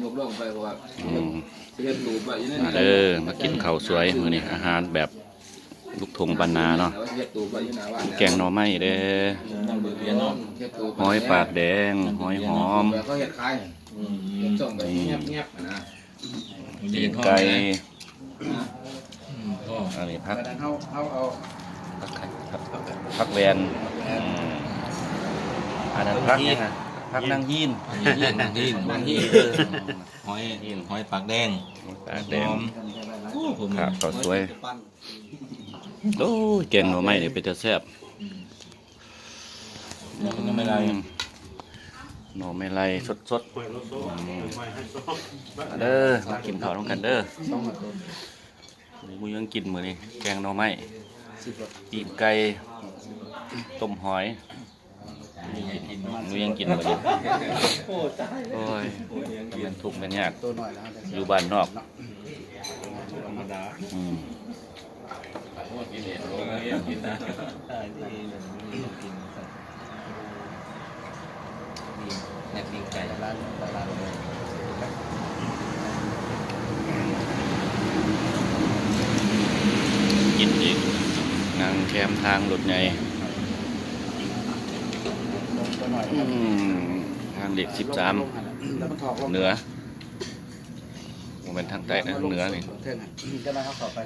ອືມ ເຮັດຕູບໄວ້ຢູ່ໃນ ມາເດີ ມາກິນເຂົ້າສວຍ ມື້ນີ້ອາຫານແບບລູກທົ່ງບ້ານນາເນາະ ເຮັດຕູບໄວ້ຢູ່ໜ້າບ້ານ ແກງໜໍ່ໄມ້ເດີ ເຮັດຕູບໄວ້ ຫອຍປາກແດງ ຫອຍຫອມ ເຂົາເຮັດຂາຍ ອືມ ເຮັດສົ່ງໄປ ນີ້ ແງບໆ ນະ ປີ້ງໄກ່ ອືມ ອັນນີ້ຜັກ ເຮົາ ເຮົາເອົາ ຜັກ ຜັກ ຜັກແວ່ນ ແວ່ນ ອືມ ອັນນັ້ນຜັກຫຍັງນະ ຜັກນາງຮີນ ນາງຮີນ ນາງຮີນ ເອີ ຫອຍ ຫອຍປາກແດງ ປາກແດງ ຫອມ ໂອ້ ເຂົ້າສວຍ ໂອ້ຍ ແກງໜໍ່ໄມ້ນີ້ເປັນຕາແຊບ ອືມ ໜໍ່ໄມ້ໄລ່ ອືມ ໜໍ່ໄມ້ໄລ່ສົດໆ ອືມ ມາເດີ ມາກິນເຂົ້ານຳກັນເດີ ມີຫຍັງກິນມື້ນີ້ ແກງໜໍ່ໄມ້ ປີ້ງໄກ່ ຕົ້ມຫອຍ ມີຫຍັງກິນມື້ນີ້ ໂອ້ຍ ແມ່ນທຸກແມ່ນຍາກ ຢູ່ບ້ານນອກ ອືມ ແນບປີ້ງໄກ່ ກິນອີກ ນັ່ງແຄມທາງລົດໃຫຍ່ ອືມ ທາງເລກສິບສາມ ເໜືອ ບໍ່ແມ່ນທາງໃຕ້ນະ ເໜືອນີ້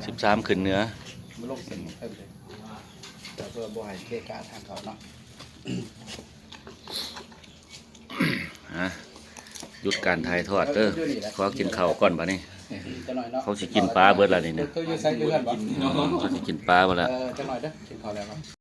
ສິບສາມຂຶ້ນເໜືອ ເພື່ອບໍ່ໃຫ້ເກະກະທາງເຂົ້າເນາະ ອ່ະ ຢຸດການຖ່າຍທອດເດີ ຂໍກິນເຂົ້າກ່ອນບາດນີ້ ເຂົາຊິກິນປາເບິດລະນີ້ນະ ເຂົາຊິກິນປາເບິດລະ ເອີ ຈັກໜ້ອຍເດີ ກິນເຂົ້າແລ້ວ